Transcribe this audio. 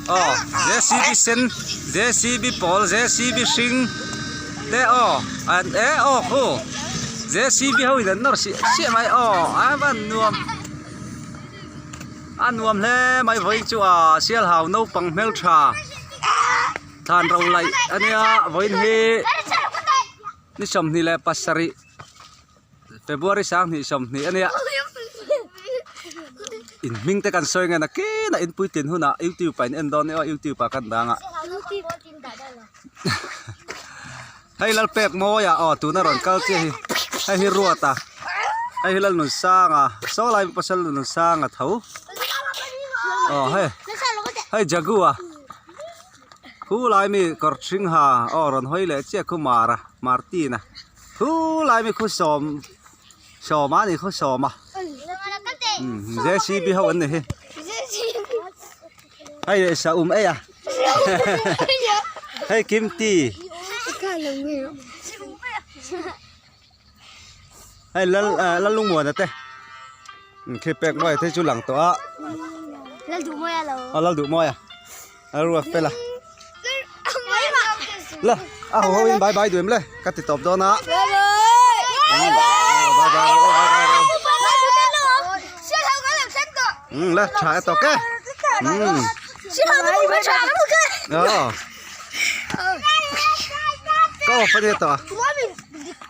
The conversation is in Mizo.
Aw JCB sen JCB pawl JCB hring te aw an e aw khu JCB ho in an nawr siah siah mai aw a van nuam a nuam hle mai vawiin chu a sialhau naupang hmeltha thlan ro laih a nia vawiin hi ni 27. February 2020 a nia in hming te kan sawi nge nakin a in puitlin hunah youtube ah in en dawn nia aw youtube ah kan dang a hei Lalpek mawi ah aw tuna rawn kal chiah hi hei hi Ruata hei hi Lalnunsanga saw lai pasal Lalnunsanga tho aw hei hei Jaguar Khu lai mi kawr hring ha aw rawn hawi leh chiah khu Mara Martin a Khu lai mi khu sawm sawm a ni khu sawm a umm JCB ho an ni hi hei leh sa um ei a hei Kim ti hei lal ah lal lungmuana te khi pek mawi te chu lang tawh a aw lal duh mawi a a ruak fel a le a ho ho in bye bye duh em le ka ti tawp dawn a bye bye rawh bye bye rawh umm le tha e tawk e umm aw ka off a nia tawh a.